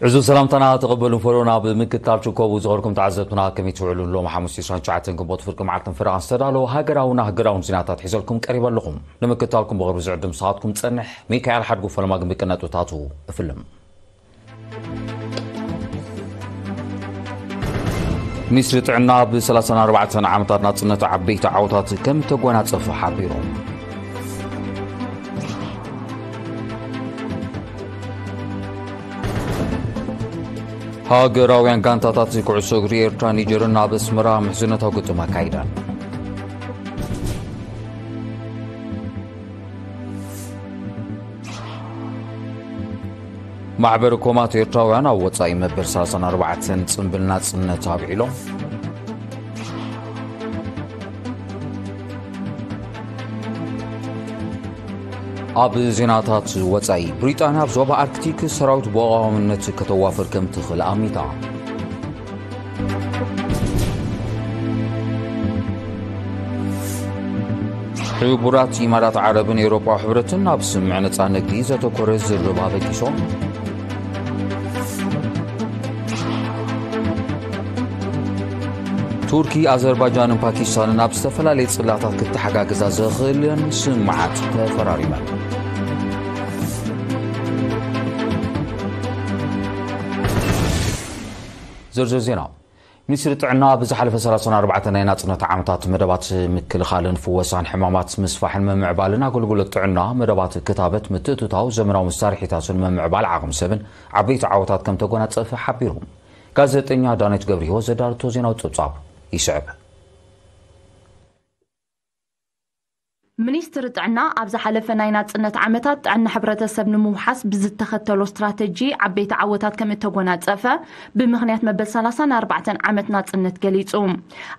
ዕዙዝ ሰላምታና ተቐበሉ። ፈሎና ብምክትታል ትርከቡ ዝኸርኩም ተዓዘብትና፣ ከመይ ትውዕሉ? ሎም ሓሙስ ዕስራን ትሽዓተን ግንቦት ፍርቂ መዓልትን ፈረቓን ዝተዳለወ ሃገራውን ኣህጉራውን ዜናታት ሒዘልኩም ቀሪበ ኣለኹም። ንምክትታልኩም ብቕርቢ ዝዕድም ሰዓትኩም ጸንሕ። ሚካኤል ሓድጉ ፈለማ ግን ብቅነጥብታቱ እፍልም። ሚኒስትሪ ጥዕና ኣብ ሰላሳን ኣርባዕተን ዓመታት ናጽነት ዓበይቲ ዓወታት ከም ተጎናጸፈ ሓቢሮም። ሃገራውያን ጋንታታት ኩዕሶ እግሪ ኤርትራ ኒጀርን ኣብ ኣስመራ ምሕዝነታዊ ግጥም ኣካይደን። ማሕበር ኮማት ኤርትራውያን ኣብ ወጻኢ መበል ሰላሳን ኣርባዕተን ጽምብል ናጽነት ኣብዒሎም። ኣብ ዜናታት ወጻኢ፣ ብሪጣንያ ኣብ ዞባ ኣርክቲክ ሰራዊት ብቐዋምነት ከተዋፍር ከም ትኽእል ኣሚታ። ሕቡራት ኢማራት ዓረብን ኤውሮጳዊ ሕብረትን ኣብ ስምምዕ ነጻ ንግዲ ዘተኮረ ዝርርብ ኣበጊሶም። ቱርኪ፣ ኣዘርባጃንን ፓኪስታንን ኣብ ዝተፈላለየ ጽላታት ክተሓጋገዛ ዘኽእለን ስምምዓት ተፈራሪመን። ዝርዝር ዜና። ሚኒስትሪ ጥዕና ብዝሓለፈ ሰላሳን ኣርባዕተን ናይ ናጽነት ዓመታት መደባት ምክልኻልን ፍወሳን ሕማማት ምስፋሕን ምምዕባልን ኣገልግሎት ጥዕና፣ መደባት ክታበት፣ ምትእትታው ዘመናዊ መሳርሒታትን ምምዕባል ዓቕሚ ሰብን ዓበይቲ ዓወታት ከም ተጎናጸፈ ሓቢሩ። ጋዜጠኛ ዳዊት ገብረህይወት ዘዳለቶ ዜናዊ ጸብጻብ ይስዕብ። ሚኒስትሪ ጥዕና ኣብ ዝሓለፈ ናይ ናጽነት ዓመታት ጥዕና ሕብረተሰብ ንምውሓስ ብዝተኸተሎ ስትራተጂ ዓበይቲ ዓወታት ከም እተጎናጸፈ ብምኽንያት መበል ሰላሳን ኣርባዕተን ዓመት ናጽነት ገሊጹ።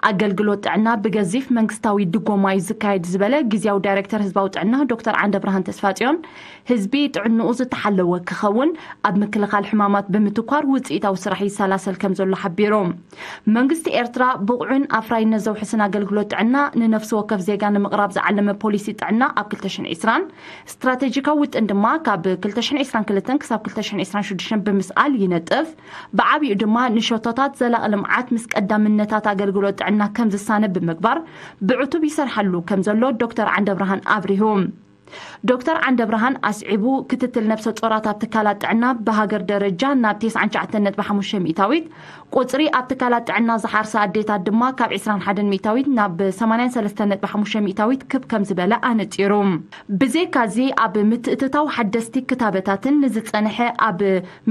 ኣገልግሎት ጥዕና ብገዚፍ መንግስታዊ ድጎማ እዩ ዝካየድ ዝበለ ግዝያዊ ዳይሬክተር ህዝባዊ ጥዕና ዶክተር ዓንደብርሃን ተስፋጽዮን፣ ህዝቢ ጥዕንኡ ዝተሓለወ ክኸውን ኣብ ምክልኻል ሕማማት ብምትኳር ውጽኢታዊ ስራሕ ይሰላሰል ከም ዘሎ ሓቢሩ። መንግስቲ ኤርትራ ብቑዕን ኣፍራይነት ዘውሕስን ኣገልግሎት ጥዕና ንነፍሲ ወከፍ ዜጋ ንምቕራብ ዝዓለመ ፖሊሲ ጥዕና ኣብ ክልተ ሽሕን ዕስራን፣ ስትራቴጂካዊ ውጥን ድማ ካብ ክልተ ሽሕን ዕስራን ክልተን ክሳብ ክልተ ሽሕን ዕስራን ሽዱሽተን ብምስኣል ይነጥፍ። ብዓቢኡ ድማ ንሸቶታት ዘላቒ ልምዓት ምስ ቀዳምነታት ኣገልግሎት ጥዕና ከም ዝሳነ ብምግባር ብዕቱብ ይሰርሓሉ ከም ዘሎ ዶክተር ዓንደብርሃን ኣብሪሁ። ዶክተር ዓንደብርሃን ኣስዒቡ፣ ክትትል ነፍሰ ጾራት ኣብ ትካላት ጥዕና ብሃገር ደረጃ ናብ ተስዓን ትሽዓተን ነጥቢ ሓሙሽተ ሚእታዊት፣ ቁጽሪ ኣብ ትካላት ጥዕና ዝሓርሳ ኣዴታት ድማ ካብ ዕስራን ሓደን ሚእታዊት ናብ ሰማንያን ሰለስተን ነጥቢ ሓሙሽተ ሚእታዊት ክብ ከም ዝበለ ኣነጺሩ። ብዘይካዚ፣ ኣብ ምትእትታው ሓደስቲ ክታበታትን ንዝጸንሐ ኣብ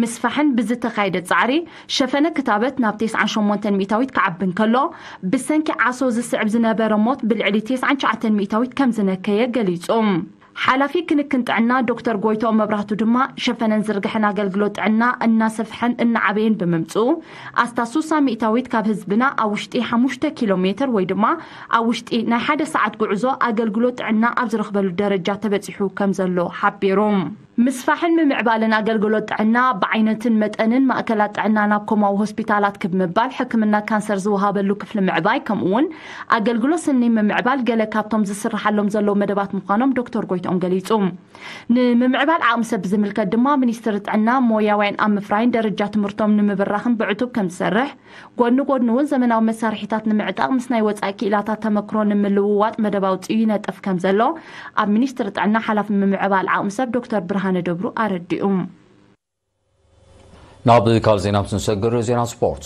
ምስፋሕን ብዝተኻየደ ጻዕሪ፣ ሸፈነ ክታበት ናብ ተስዓን ሸሞንተን ሚእታዊት ክዓቢ እንከሎ፣ ብሰንኪ ዓሶ ዝስዕብ ዝነበረ ሞት ብልዕሊ ተስዓን ትሽዓተን ሚእታዊት ከም ዝነከየ ገሊጹ። ሓላፊ ክንክን ጥዕና ዶክተር ጎይትኦም መብራህቱ ድማ፣ ሸፈነን ዝርግሐን ኣገልግሎት ጥዕና እናሰፍሐን እናዓበየን ብምምጽኡ፣ ኣስታት ሱሳ ሚእታዊት ካብ ህዝብና ኣብ ውሽጢ ሓሙሽተ ኪሎ ሜትር ወይ ድማ ኣብ ውሽጢ ናይ ሓደ ሰዓት ጉዕዞ ኣገልግሎት ጥዕና ኣብ ዝረኽበሉ ደረጃ ተበጺሑ ከም ዘሎ ሓቢሩ። ምስፋሕን ምምዕባልን ኣገልግሎት ጥዕና ብዓይነትን መጠንን ማእከላት ጥዕና ናብ ኮማዊ ሆስፒታላት ክብ ምባል፣ ሕክምና ካንሰር ዝወሃበሉ ክፍሊ ምዕባይ፣ ከምኡ እውን ኣገልግሎት ስኒ ምምዕባል ገለ ካብቶም ዝስርሓሎም ዘለዉ መደባት ምዃኖም ዶክተር ጎይትኦም ገሊጹ። ንምምዕባል ዓቕሚ ሰብ ብዝምልከት ድማ፣ ሚኒስትሪ ጥዕና ሞያውያን ኣብ ምፍራይን ደረጃ ትምህርቶም ንምብራኽን ብዕቱብ ከም ዝሰርሕ፣ ጎኒ ጎኒ እውን ዘመናዊ መሳርሒታት ንምዕጣቕ ምስ ናይ ወጻኢ ክኢላታት ተመክሮ ንምልውዋጥ መደብ ኣውጺኡ ይነጥፍ ከም ዘሎ ኣብ ሚኒስትሪ ጥዕና ሓላፊ ምምዕባል ዓቕሚ ሰብ ዶክተር ብርሃነ ደብሩ ኣረዲኡ። ናብ ካልእ ዜና ምስ ንሰግር፣ ዜና ስፖርት።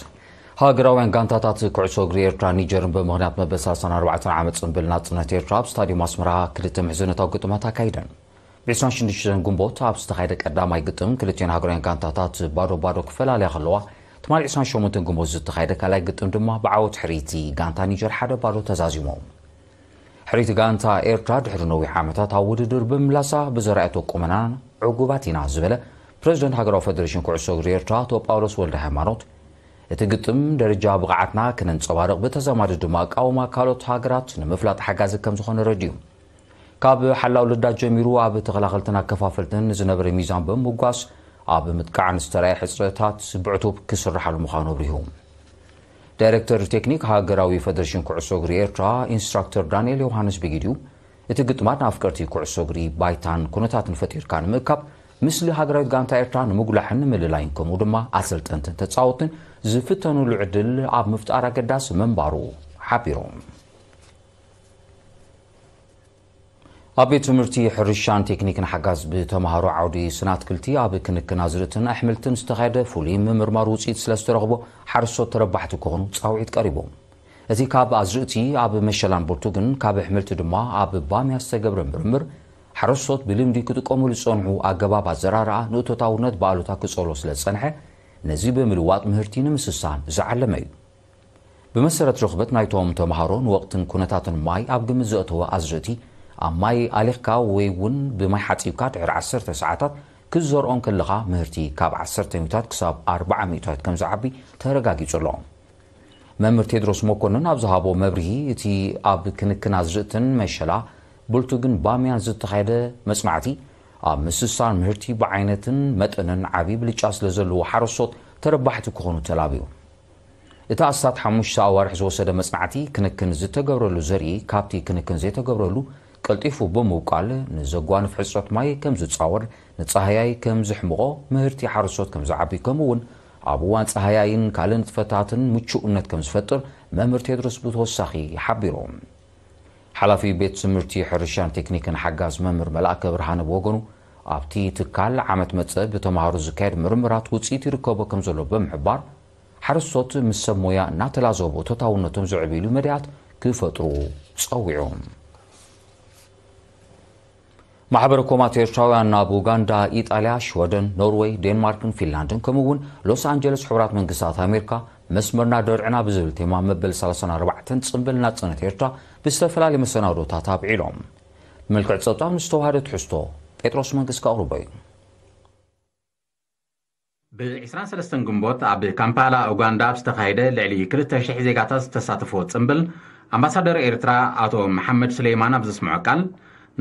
ሃገራውያን ጋንታታት ኩዕሶ እግሪ ኤርትራ ኒጀርን ብምኽንያት መበል ሰላሳን ኣርባዕተን ዓመት ጽምብል ናጽነት ኤርትራ ኣብ ስታድዮም ኣስመራ ክልተ ምሕዝነታዊ ግጥማት ኣካይደን። ብ ዕስራን ሽዱሽተን ግንቦት ኣብ ዝተኻየደ ቀዳማይ ግጥም ክልቲኦን ሃገራውያን ጋንታታት ባዶ ባዶ ክፈላለያ ከለዋ፣ ትማሊ ዕስራን ሸሞንተን ግንቦት ዝተኻየደ ካልኣይ ግጥም ድማ ብዓወት ሕርይቲ ጋንታ ኒጀር ሓደ ባዶ ተዛዚሞም። ሕርይቲ ጋንታ ኤርትራ ድሕሪ ነዊሕ ዓመታት ኣብ ውድድር ብምምላሳ ብዘርኣየቶ ቁመናን ዕጉባት ኢና ዝበለ ፕረዚደንት ሃገራዊ ፈደሬሽን ኩዕሶ እግሪ ኤርትራ ኣቶ ጳውሎስ ወልደ ሃይማኖት፣ እቲ ግጥም ደረጃ ብቕዓትና ክነንጸባርቕ ብተዛማዲ ድማ ኣቃውማ ካልኦት ሃገራት ንምፍላጥ ሓጋዚ ከም ዝኾነ ረዲኡ። ካብ ሓላው ልዳት ጀሚሩ ኣብ ተኸላኸልትን ኣከፋፈልትን ዝነበረ ሚዛን ብምጓስ ኣብ ምጥቃዕን ዝተራእየ ሕጽረታት ብዕቱብ ክስርሓሉ ምዃኑ ኣብሪሁ። ዳይሬክተር ቴክኒክ ሃገራዊ ፈደሬሽን ኩዕሶ እግሪ ኤርትራ ኢንስትራክተር ዳንኤል ዮሃንስ ብጊዲኡ፣ እቲ ግጥማት ንኣፍቀርቲ ኩዕሶ እግሪ ባይታን ኩነታትን ፈጢርካ ንምእካብ ምስሊ ሃገራዊት ጋንታ ኤርትራ ንምጉላሕን ንምልላይን ከምኡ ድማ ኣሰልጠንትን ተጻወትን ዝፍተኑሉ ዕድል ኣብ ምፍጣር ኣገዳሲ ምንባሩ ሓቢሮም። ኣብ ቤት ትምህርቲ ሕርሻን ቴክኒክን ሓጋዝ ብተምሃሮ ዓውዲ ስነ ኣትክልቲ ኣብ ክንክን ኣዝርእትን ኣሕምልትን ዝተኻየደ ፍሉይ ምምርማር ውፅኢት ስለ ዝተረኽቦ ሓረስቶት ተረባሕቲ ክኾኑ ፃውዒት ቀሪቡ። እቲ ካብ ኣዝርእቲ ኣብ መሸላን ብርቱግን ካብ ኣሕምልቲ ድማ ኣብ ባምያ ዝተገብረ ምርምር ሓረስቶት ብልምዲ ክጥቀሙሉ ዝፀንሑ ኣገባብ ኣዘራርኣ ንእቶታውነት ብኣሉታ ክፀሎ ስለ ዝፀንሐ ነዚ ብምልዋጥ ምህርቲ ንምስሳን ዝዓለመ እዩ። ብመሰረት ርኽበት ናይቶም ተምሃሮ ንወቕትን ኩነታትን ማይ ኣብ ግምት ዘእተወ ኣዝርእቲ ኣብ ማይ ኣሊኽካ ወይ እውን ብማይ ሓፂብካ ድሕሪ ዓሰርተ ሰዓታት ክትዘርኦ እንከለኻ ምህርቲ ካብ ዓሰርተ ሚእታት ክሳብ ኣርብዓ ሚእታት ከም ዝዓቢ ተረጋጊጹ ኣሎ። መምህር ቴድሮስ መኮንን ኣብ ዝሃቦ መብርሂ እቲ ኣብ ክንክን ኣዝርእትን መሸላ ብልቱግን ባምያን ዝተኻየደ መጽናዕቲ ኣብ ምስሳን ምህርቲ ብዓይነትን መጠንን ዓቢ ብልጫ ስለ ዘለዎ ሓረስቶት ተረባሕቲ ክኾኑ ተላብዩ። እቲ ኣስታት ሓሙሽተ ኣዋርሕ ዝወሰደ መጽናዕቲ ክንክን ዝተገብረሉ ዘርኢ ካብቲ ክንክን ዘይተገብረሉ ቀልጢፉ ብምውቃል ንዘጓንፍ ሕጽረት ማይ ከም ዝጻወር፣ ንጻህያይ ከም ዝሕምቖ፣ ምህርቲ ሓረስቶት ከም ዝዓቢ ከምኡ እውን ኣብ እዋን ጻህያይን ካልእ ንጥፈታትን ምቹእነት ከም ዝፈጥር መምህር ቴድሮስ ብተወሳኺ ሓቢሩ። ሓላፊ ቤት ትምህርቲ ሕርሻን ቴክኒክን ሓጋዝ መምህር መልኣከ ብርሃነ ብወገኑ ኣብቲ ትካል ዓመት መጸ ብተምሃሮ ዝካየድ ምርምራት ውፅኢት ይርከቦ ከም ዘሎ ብምሕባር ሓረስቶት ምስ ሰብ ሞያ እናተላዘቡ እቶታውነቶም ዘዕብይሉ መድያት ክፈጥሩ ጸዊዑ። ማሕበረ ኮማት ኤርትራውያን ናብ ኡጋንዳ፣ ኢጣልያ፣ ሽወደን፣ ኖርወይ፣ ዴንማርክን ፊንላንድን ከምኡ እውን ሎስ ኣንጀለስ ሕቡራት መንግስታት ኣሜሪካ መስመርና ደርዕና ብዝብል ቴማ መበል ሰላሳን ኣርባዕተን ጽምብል ናጽነት ኤርትራ ብዝተፈላለዩ መሰናዶታት ኣብዒሎም። ብመልክዕ ጸብጻብ ንዝተዋህደ ትሕዝቶ ጴጥሮስ መንግስ ከቕርቦ እዩ። ብ ዕስራን ሰለስተን ግንቦት ኣብ ካምፓላ ኡጋንዳ ኣብ ዝተኻየደ ልዕሊ ክልተ ሽሕ ዜጋታት ዝተሳተፎ ጽምብል ኣምባሳደር ኤርትራ ኣቶ መሓመድ ሱሌይማን ኣብ ዘስምዖ ቃል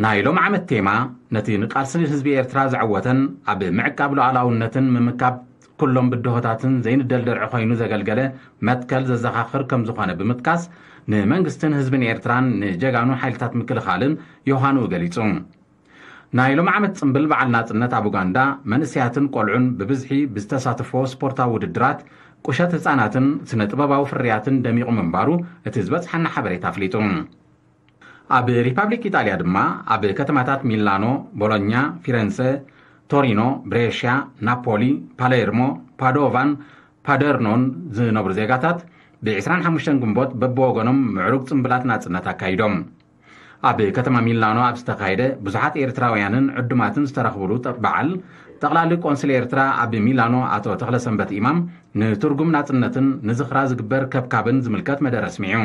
ናይ ሎም ዓመት ቴማ ነቲ ንቃልሲ ህዝቢ ኤርትራ ዘዐወተን ኣብ ምዕቃብ ሉዓላውነትን ምምካብ ኩሎም ብድሆታትን ዘይንደል ደርዒ ኮይኑ ዘገልገለ መትከል ዘዘኻኽር ከም ዝኾነ ብምጥቃስ ንመንግስትን ህዝብን ኤርትራን ንጀጋኑ ሓይልታት ምክልኻልን ዮሃንኡ ገሊጹ። ናይ ሎም ዓመት ጽምብል በዓል ናጽነት ኣብ ኡጋንዳ መንእሰያትን ቆልዑን ብብዝሒ ብዝተሳተፍዎ ስፖርታዊ ውድድራት ቁሸት ህጻናትን ስነ ጥበባዊ ፍርያትን ደሚቑ ምንባሩ እቲ ዝበጽሓና ሓበሬታ ኣፍሊጡ። ኣብ ሪፓብሊክ ኢጣልያ ድማ ኣብ ከተማታት ሚላኖ፣ ቦሎኛ፣ ፊረንሰ፣ ቶሪኖ፣ ብሬሽያ፣ ናፖሊ፣ ፓሌርሞ፣ ፓዶቫን ፓደርኖን ዝነብሩ ዜጋታት ብ ዕስራን ሓሙሽተን ግንቦት በብወገኖም ምዕሩግ ጽምብላት ናጽነት ኣካይዶም። ኣብ ከተማ ሚላኖ ኣብ ዝተኻየደ ብዙሓት ኤርትራውያንን ዕዱማትን ዝተረኽብሉ ጠ- በዓል፣ ጠቕላሊ ቆንስል ኤርትራ ኣብ ሚላኖ ኣቶ ተኽለሰንበት ኢማም ንትርጉም ናጽነትን ንዝኽራ ዝግበር ከብካብን ዝምልከት መደረ ኣስሚዑ።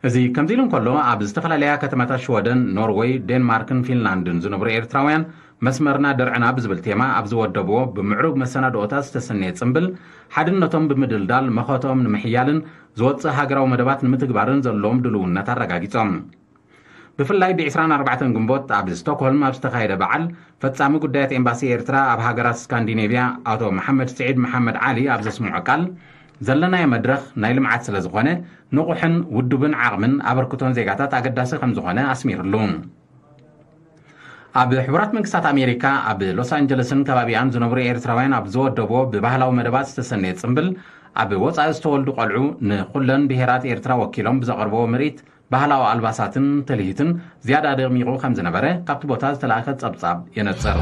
እዚ ከምዚ ኢሉ እንከሎ፣ ኣብ ዝተፈላለያ ከተማታት ሽወደን፣ ኖርወይ፣ ዴንማርክን ፊንላንድን ዝነብሩ ኤርትራውያን መስመርና ደርዕና ብዝብል ቴማ ኣብ ዝወደብዎ ብምዕሩግ መሰናድኦታት ዝተሰነየ ጽምብል፣ ሓድነቶም ብምድልዳል መኸቶም ንምሕያልን ዝወጽእ ሃገራዊ መደባት ንምትግባርን ዘለዎም ድልውነት ኣረጋጊጾም። ብፍላይ ብ ዕስራን ኣርባዕተን ግንቦት ኣብ ስቶክሆልም ኣብ ዝተኻየደ በዓል፣ ፈጻሚ ጉዳያት ኤምባሲ ኤርትራ ኣብ ሃገራት ስካንዲኔቭያ ኣቶ መሓመድ ስዒድ መሓመድ ዓሊ ኣብ ዘስምዖ ቃል፣ ዘለናዮ መድረኽ ናይ ልምዓት ስለ ዝኾነ፣ ንቑሕን ውዱብን ዓቕምን ኣበርክቶን ዜጋታት ኣገዳሲ ከም ዝኾነ ኣስሚርሉ። ኣብ ሕቡራት መንግስታት ኣሜሪካ ኣብ ሎስ ኣንጀለስን ከባቢኣን ዝነብሩ ኤርትራውያን ኣብ ዝወደብዎ ብባህላዊ መደባት ዝተሰነየ ጽምብል፣ ኣብ ወጻኢ ዝተወልዱ ቆልዑ ንኹለን ብሄራት ኤርትራ ወኪሎም ብዘቕርብዎ ምርኢት ባህላዊ ኣልባሳትን ትልሂትን ዝያዳ ደሚቑ ከም ዝነበረ ካብቲ ቦታ ዝተላእከ ጸብጻብ የነጽር።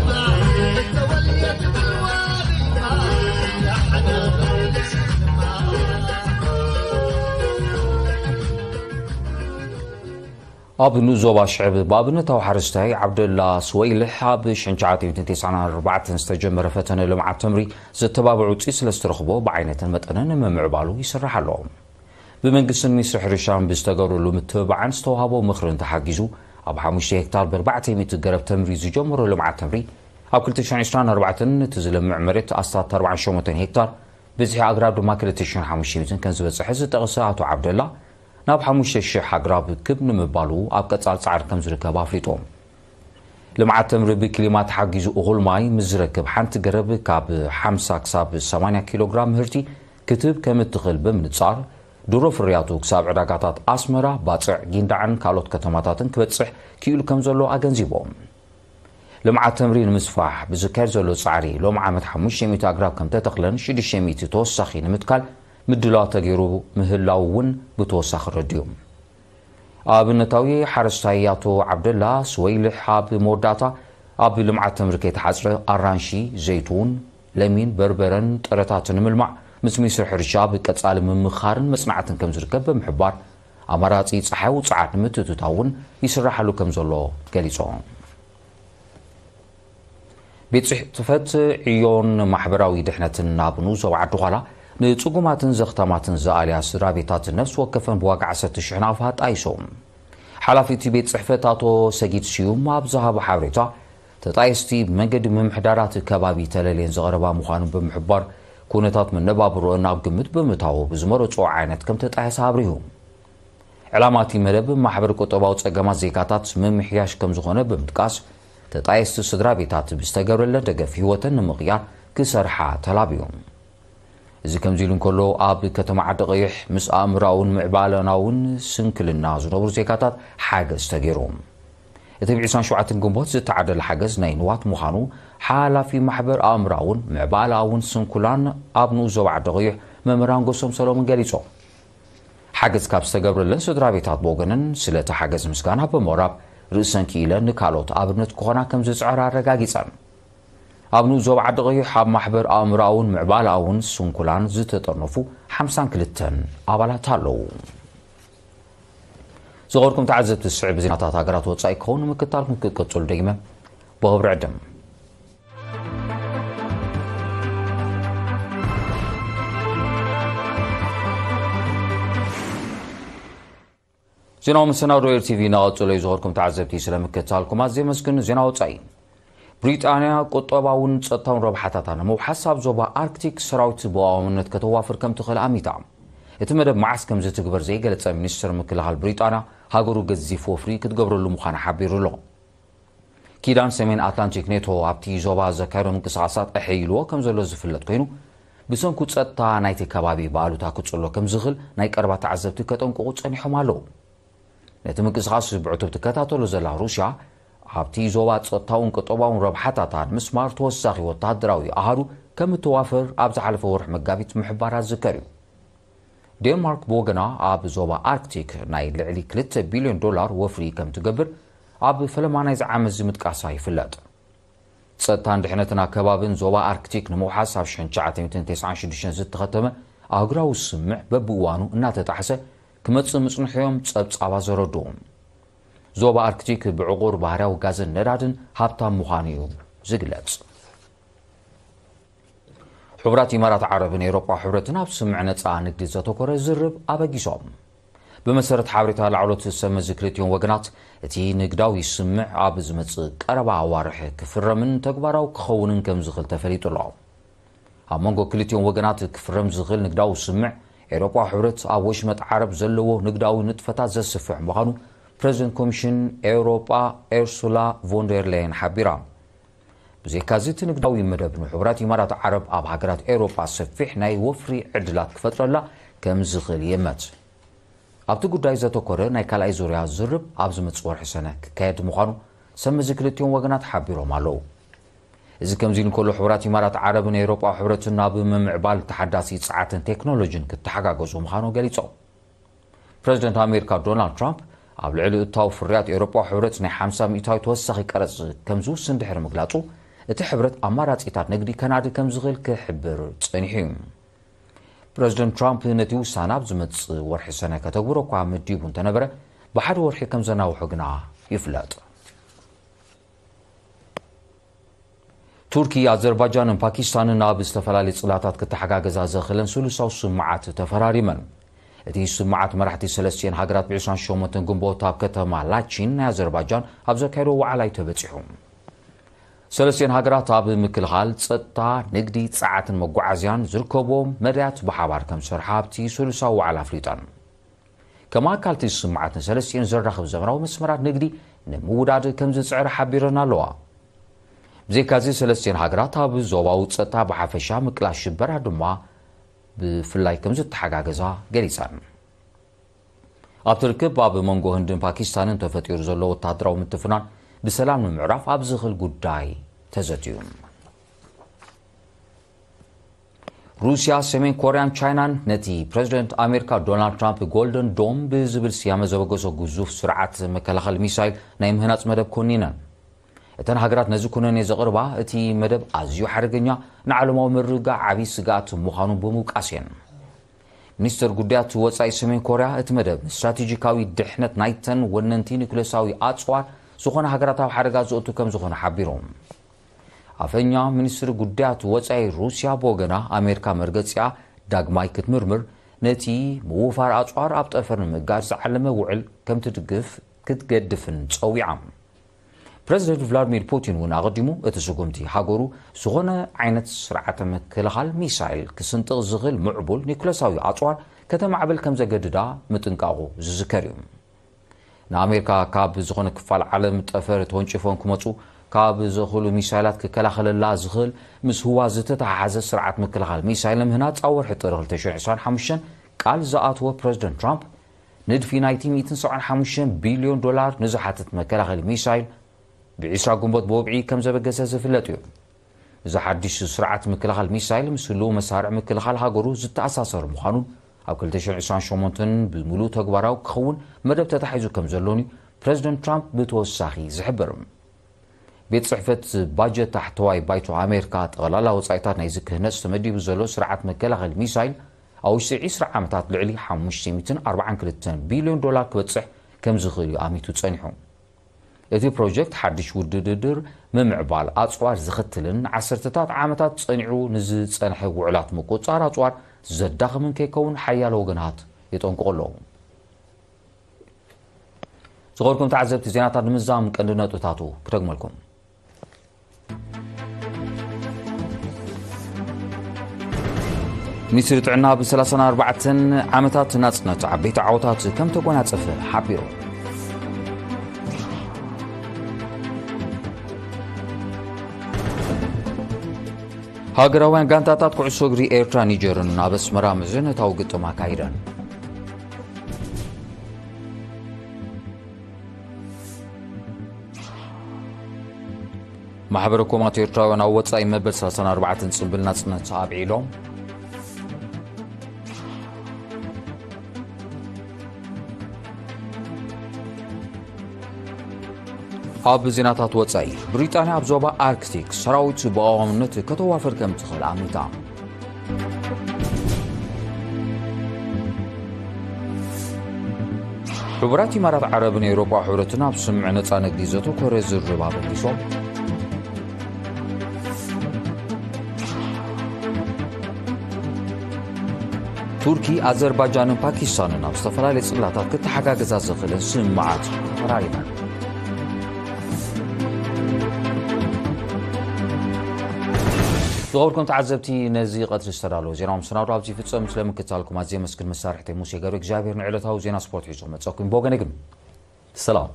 ኣብ ንኡስ ዞባ ሽዕብ ብኣብነታዊ ሓረስታይ ዓብደላ ስወይልሕ ኣብ ሽሕን ትሽዓተ ሚእትን ተስዓን ኣርባዕተን ዝተጀመረ ፈተነ ልምዓት ተምሪ ዘተባብዕ ውፅኢት ስለ ዝተረኽቦ ብዓይነትን መጠንን ንምምዕባሉ ይስራሕ ኣሎ። ብመንግስትን ሚኒስትሪ ሕርሻን ብዝተገብረሉ ምትብባዕን ዝተዋህቦ ምኽርን ተሓጊዙ ኣብ ሓሙሽተ ሄክታር ብኣርባዕተ ሚእቲ ገረብ ተምሪ ዝጀመሮ ልምዓት ተምሪ ኣብ ክልተ ሽሕን ዕስራን ኣርባዕተን እቲ ዝለምዕ መሬት ኣስታት ኣርባዓን ሸሞንተን ሄክታር ብዝሒ ኣግራብ ድማ ክልተ ሽሕን ሓሙሽተ ሚእትን ከም ዝበጽሐ ዝጠቐሰ ኣቶ ዓብደላ፣ ናብ ሓሙሽተ ሽሕ ኣግራብ ክብ ንምባሉ ኣብ ቀጻሊ ጻዕሪ ከም ዝርከብ ኣፍሊጡ። ልምዓት ተምሪ ብክሊማ ተሓጊዙ እኹል ማይ ምስ ዝረክብ ሓንቲ ገረብ ካብ ሓምሳ ክሳብ ሰማንያ ኪሎ ግራም ምህርቲ ክትህብ ከም እትኽእል ብምንጻር፣ ድሮ ፍርያቱ ክሳብ ዕዳጋታት ኣስመራ፣ ባጽዕ፣ ጊንዳዕን ካልኦት ከተማታትን ክበጽሕ ክኢሉ ከም ዘሎ ኣገንዚቦም። ልምዓት ተምሪ ንምስፋሕ ብዝካየድ ዘሎ ጻዕሪ፣ ሎም ዓመት ሓሙሽተ ሚእቲ ኣግራብ ከም ተተኽለን ሽዱሽተ ሚእቲ ተወሳኺ ንምትካል ምድላው ተገይሩ ምህላው እውን ብተወሳኺ ረድዩ። ኣብነታዊ ሓረስታይ ኣቶ ዓብደላ ስወይልሕ ኣብ መወዳእታ፣ ኣብ ልምዓት ተምሪ ከይተሓጽረ ኣራንሺ፣ ዘይቱን፣ ለሚን፣ በርበረን ጥረታትን ንምልማዕ ምስ ሚኒስትሪ ሕርሻ ብቀጻሊ ምምኻርን መጽናዕትን ከም ዝርከብ ብምሕባር፣ ኣማራጺ ጸሓያዊ ጸዓት ንምትእትታው እውን ይስራሓሉ ከም ዘሎ ገሊጾም። ቤት ጽሕፈት ዕዮን ማሕበራዊ ድሕነትን ኣብ ንኡስ ዞባ ዓዲ ዃላ ንጽጉማትን ዘኽታማትን ዝኣልያ ስድራ ቤታት ነፍሲ ወከፈን ብዋጋ ዓሰርተ ሽሕ ናቕፋ ጣይሶም። ሓላፊ እቲ ቤት ጽሕፈት ኣቶ ሰጊድ ስዩም ኣብ ዝሃቦ ሓበሬታ፣ ተጣየስቲ ብመንገዲ ምምሕዳራት ከባቢ ተለልየን ዝቐረባ ምዃኑ ብምሕባር፣ ኩነታት መነባብሮአን ኣብ ግምት ብምእታው ብዝመረጽኦ ዓይነት ከም ተጣየሳ ኣብሪሁ። ዕላማ እቲ መደብ ማሕበረ ቁጠባዊ ጸገማት ዜጋታት ምምሕያሽ ከም ዝኾነ ብምጥቃስ፣ ተጣየስቲ ስድራ ቤታት ብዝተገብረለን ደገፍ ህይወተን ንምቕያር ክሰርሓ ተላብዩ። እዚ ከምዚ ኢሉ እንከሎ፣ ኣብ ከተማ ዓዲ ቀይሕ ምስ ኣእምራውን ምዕባለናውን ስንክልና ዝነብሩ ዜጋታት ሓገዝ ተገይሩ። እቲ ብ ዕስራን ሸውዓተን ግንቦት ዝተዓደለ ሓገዝ ናይ ንዋት ምዃኑ ሓላፊ ማሕበር ኣእምራውን ምዕባለኣውን ስንኩላን ኣብ ንኡስ ዞባ ዓዲ ቀይሕ መምህር ኣንጎሶም ሰሎሞን ገሊጾም። ሓገዝ ካብ ዝተገብረለን ስድራ ቤታት ብወገነን ስለቲ ሓገዝ ምስጋና ብምቕራብ፣ ርእሰን ክኢለን ንካልኦት ኣብነት ክኾና ከም ዝጽዕራ ኣረጋጊጸን። ኣብ ንኡስ ዞባ ዓዲ ቀይሕ ኣብ ማሕበር ኣእምሮኣውን ምዕባለኣውን ስንኩላን ዝተጠርነፉ ሓምሳን ክልተን ኣባላት ኣለዉ። ዝኸበርኩም ተዓዘብቲ፣ ዝስዕብ ዜናታት ሃገራት ወጻኢ ክኸውን ንምክታልኩም ክትቅጽሉ ደጊመ ብኽብሪ ዕድም። ዜናዊ መሰናዶ ኤር ቲቪ እናቐጸሎ እዩ። ዝኸበርኩም ተዓዘብቲ፣ ስለምክትታልኩም ኣዝየ የመስግን። ዜና ወጻኢ። ብሪጣንያ ቁጠባውን ጸጥታውን ረብሓታታ ንምውሓስ ኣብ ዞባ ኣርክቲክ ሰራዊት ብዋውነት ከተዋፍር ከም ትኽእል ኣሚታ። እቲ መደብ መዓስ ከም ዝትግበር ዘይገለጸ ሚኒስትር ምክልኻል ብሪጣንያ፣ ሃገሩ ገዚፍ ወፍሪ ክትገብረሉ ምዃና ሓቢሩ ኣሎ። ኪዳን ሰሜን ኣትላንቲክ ኔቶ ኣብቲ ዞባ ዘካየዶ ምንቅስቓሳት ኣሐይልዎ ከም ዘሎ ዝፍለጥ ኮይኑ፣ ብሰንኩ ጸጥታ ናይቲ ከባቢ ብኣሉታ ክጽሎ ከም ዝኽእል ናይ ቀረባ ተዓዘብቲ ከጠንቅቑ ጸኒሖም ኣለዉ። ነቲ ምንቅስቓስ ብዕቱብ ትከታተሎ ዘላ ሩስያ፣ ኣብቲ ዞባ ጸጥታውን ቁጠባውን ረብሓታታ ንምስማር ተወሳኺ ወተሃደራዊ ኣሃዱ ከም እተዋፍር ኣብ ዝሓለፈ ወርሒ መጋቢት ምሕባራ ዝዝከር እዩ። ዴንማርክ ብወገና ኣብ ዞባ ኣርክቲክ ናይ ልዕሊ ክልተ ቢልዮን ዶላር ወፍሪ ከም ትገብር ኣብ ፈለማ ናይዚ ዓመት እዚ ምጥቃሳ ይፍለጥ። ጸጥታን ድሕነትን ኣከባብን ዞባ ኣርክቲክ ንምውሓስ ኣብ ሽሕን ትሽዓተ ሚእትን ተስዓን ሽዱሽተን ዝተኸተመ ኣህጉራዊ ስምምዕ በብእዋኑ እናተጣሕሰ ክመጽእ ምጽንሑ እዮም ጸብጻባት ዘረድኡ። ዞባ ኣርክቲክ ብዕቑር ባህርያዊ ጋዝን ነዳድን ሃብታም ምዃኑ እዩ ዝግለጽ። ሕቡራት ኢማራት ዓረብን ኤውሮጳ ሕብረትን ኣብ ስምምዕ ነጻ ንግዲ ዘተኮረ ዝርብ ኣበጊሶም። ብመሰረት ሓበሬታ ላዕሎት ሰመዚ ክልቲኦም ወገናት፣ እቲ ንግዳዊ ስምምዕ ኣብ ዝመጽእ ቀረባ ኣዋርሕ ክፍረምን ተግባራዊ ክኸውንን ከም ዝኽእል ተፈሊጡ ኣሎ። ኣብ መንጎ ክልቲኦም ወገናት ክፍረም ዝኽእል ንግዳዊ ስምምዕ፣ ኤውሮጳ ሕብረት ኣብ ወሽመጥ ዓረብ ዘለዎ ንግዳዊ ንጥፈታት ዘስፍሕ ምዃኑ ፕረዚደንት ኮሚሽን ኤውሮጳ ኤርሱላ ቮንደር ሌየን ሓቢራ። ብዘይካዚ፣ እቲ ንግዳዊ መደብ ንሕቡራት ኢማራት ዓረብ ኣብ ሃገራት ኤውሮጳ ሰፊሕ ናይ ወፍሪ ዕድላት ክፈጥረላ ከም ዝኽእል ይእመት። ኣብቲ ጉዳይ ዘተኮረ ናይ ካልኣይ ዙርያ ዝርብ ኣብ ዝመጽእ ወርሒ ሰነ ክካየድ ምዃኑ ሰመዚ ክልቲኦም ወገናት ሓቢሮም ኣለዉ። እዚ ከምዚ ኢሉ እንከሎ፣ ሕቡራት ኢማራት ዓረብን ኤውሮጳ ሕብረትን ናብ ምምዕባል ተሓዳሲ ጸዓትን ቴክኖሎጂን ክተሓጋገዙ ምዃኑ ገሊጾም። ፕረዚደንት ኣሜሪካ ዶናልድ ትራምፕ ኣብ ልዕሊ እታው ፍርያት ኤውሮጳ ሕብረት ናይ ሓምሳ ሚእታዊ ተወሳኺ ቀረጽ ከም ዝውስን ድሕሪ ምግላጹ፣ እቲ ሕብረት ኣማራጺታት ንግዲ ከናዲ ከም ዝኽእል ክሕብር ጸኒሑ እዩ። ፕረዚደንት ትራምፕ ነቲ ውሳነ ኣብ ዝመጽእ ወርሒ ሰነ ከተግብሮ እኳ መዲቡ እንተነበረ፣ ብሓደ ወርሒ ከም ዘናውሖ ግና ይፍለጥ። ቱርኪ፣ ኣዘርባጃንን ፓኪስታንን ኣብ ዝተፈላለዩ ጽላታት ክተሓጋገዛ ዘኽእለን ስሉሳዊ ስምምዓት ተፈራሪመን። እቲ ስምምዓት መራሕቲ ሰለስቲኤን ሃገራት ብ ዕስራን ሸሞንተን ግንቦት ኣብ ከተማ ላቺን ናይ ኣዘርባጃን ኣብ ዘካየድዎ ዋዕላ እዩ ተበጺሑ። ሰለስቲኤን ሃገራት ኣብ ምክልኻል፣ ጸጥታ፣ ንግዲ፣ ጸዓትን መጓዓዝያን ዝርከብዎም መዳያት ብሓባር ከም ዝሰርሓ ኣብቲ ስሉሳዊ ዋዕላ ኣፍሊጠን። ከም ኣካል እቲ ስምምዓት ንሰለስቲኤን ዘራኽብ ዘመናዊ መስመራት ንግዲ ንምውዳድ ከም ዝጽዕራ ሓቢረን ኣለዋ። ብዘይካዚ፣ ሰለስቲኤን ሃገራት ኣብ ዞባዊ ጸጥታ ብሓፈሻ፣ ምቅላስ ሽበራ ድማ ብፍላይ ከም ዝተሓጋገዛ ገሊጸን። ኣብቲ ርክብ፣ ኣብ መንጎ ህንድን ፓኪስታንን ተፈጢሩ ዘሎ ወተሃደራዊ ምትፍናን ብሰላም ንምዕራፍ ኣብ ዝኽእል ጉዳይ ተዘትዩ። ሩስያ፣ ሰሜን ኮርያን ቻይናን ነቲ ፕረዚደንት ኣሜሪካ ዶናልድ ትራምፕ ጎልደን ዶም ብዝብል ስያመ ዘበገሶ ግዙፍ ስርዓት መከላኸሊ ሚሳይል ናይ ምህናጽ መደብ ኮኒነን። እተን ሃገራት ነዚ ኩነኔ ዘቕርባ፣ እቲ መደብ ኣዝዩ ሓደገኛ፣ ንዓለማዊ ምርግጋእ ዓብዪ ስግኣት ምዃኑ ብምውቃስ እየን። ሚኒስትር ጉዳያት ወጻኢ ሰሜን ኮርያ፣ እቲ መደብ ንስትራቴጂካዊ ድሕነት ናይተን ወነንቲ ኒኩሌሳዊ ኣጽዋር ዝኾነ ሃገራት ኣብ ሓደጋ ዘእቱ ከም ዝኾነ ሓቢሮም። ኣፈኛ ሚኒስትሪ ጉዳያት ወጻኢ ሩስያ ብወገና፣ ኣሜሪካ መርገጺኣ ዳግማይ ክትምርምር፣ ነቲ ምውፋር ኣጽዋር ኣብ ጠፈር ንምእጋድ ዝዓለመ ውዕል ከም ትድግፍ ክትገድፍን ጸዊዓ። ፕረዚደንት ቭላድሚር ፑቲን እውን ኣቐዲሙ፣ እቲ ስጉምቲ ሃገሩ ዝኾነ ዓይነት ስርዓተ ምክልኻል ሚሳይል ክስንጥቕ ዝኽእል ምዕቡል ኒኩለሳዊ ኣጽዋር ከተማዕብል ከም ዘገድዳ ምጥንቃቑ ዝዝከር እዩ። ንኣሜሪካ ካብ ዝኾነ ክፋል ዓለም ጠፈር ተወንጭፎም ክመጹ ካብ ዝኽእሉ ሚሳይላት ክከላኸለላ ዝኽእል ምስ ህዋ ዝተተሓሓዘ ስርዓት ምክልኻል ሚሳይል ንምህናጽ ኣብ ወርሒ ጥሪ ክልተ ሽሕን ዕስራን ሓሙሽተን ቃል ዝኣተወ ፕረዚደንት ትራምፕ፣ ንድፊ ናይቲ ሚእትን ሰብዓን ሓሙሽተን ቢልዮን ዶላር ንዝሓትት መከላኸሊ ሚሳይል ብዒስራ ግንቦት ብወግዒ ከም ዘበገሰ ዝፍለጥ እዩ። እዚ ሓድሽ ስርዓት ምክልኻል ሚሳይል ምስ ህልው መሳርዕ ምክልኻል ሃገሩ ዝተኣሳሰር ምዃኑን ኣብ ክልተ ሽሕን ዕስራን ሸሞንተን ብምሉእ ተግባራዊ ክኸውን መደብ ተታሒዙ ከም ዘሎን እዩ ፕረዚደንት ትራምፕ ብተወሳኺ ዝሕብር። ቤት ጽሕፈት ባጀት ታሕተዋይ ባይቶ ኣሜሪካ፣ ጠቕላላ ወጻኢታት ናይዚ ክህነጽ ተመዲቡ ዘሎ ስርዓት መከላኸሊ ሚሳይል ኣብ ውሽጢ ዕስራ ዓመታት ልዕሊ ሓሙሽተ ሚእትን ኣርባዓን ክልተን ቢልዮን ዶላር ክበጽሕ ከም ዝኽእል እዩ ኣሚቱ ጸኒሑ። እቲ ፕሮጀክት ሓድሽ ውድድር ምምዕባል ኣጽዋር ዝኽትልን ዓሰርተታት ዓመታት ጸኒዑ ንዝጸንሐ ውዕላት ምቁጽጻር ኣጽዋር ዘዳኽምን ከይከውን ሓያሎ ወገናት የጠንቅቑ ኣለዉ። ዝኸበርኩም ተዓዘብቲ፣ ዜናታት ንምዝዛም ቀንዲ ነጥብታቱ ክደግመልኩም። ሚኒስትሪ ጥዕና፣ ብ ሰላሳን ኣርባዕተን ዓመታት ናጽነት ዓበይቲ ዓወታት ከም ተጎናጸፈ ሓቢሩ። ሃገራውያን ጋንታታት ኩዕሶ እግሪ ኤርትራ፣ ኒጀርን ኣብ ኣስመራ ምዕዝነታዊ ግጥም ኣካይደን። ማሕበረ ኮማት ኤርትራውያን ኣብ ወጻኢ መበል ሰላሳን ኣርባዕተን ጽምብል ናጽነት ኣብዒሎም። ኣብ ዜናታት ወጻኢ፣ ብሪጣንያ ኣብ ዞባ ኣርክቲክ ሰራዊት ብቐዋምነት ከተዋፍር ከም ትኽእል ኣሚታ። ሕቡራት ኢማራት ዓረብን ኤውሮጳ ሕብረትን ኣብ ስምምዕ ነጻ ንግዲ ዘተኮረ ዝርርብ ኣበጊሶም። ቱርኪ፣ ኣዘርባጃንን ፓኪስታንን ኣብ ዝተፈላለዩ ጽላታት ክተሓጋገዛ ዝኽእልን ስምምዓት ተፈራሪመን። ዝኸበርኩም ተዓዘብቲ፣ ነዚ ቀትሪ ዝተዳለወ ዜና መሰናዶ ኣብዚ ይፍጸም። ስለ ምክትታልኩም ኣዝየ የመስግን። መሳርሕተይ ሙሴ ገብረ እግዚኣብሔር ንዕለታዊ ዜና ስፖርት ሒዞም መጸኩም። ብወገነይ ግን ሰላም።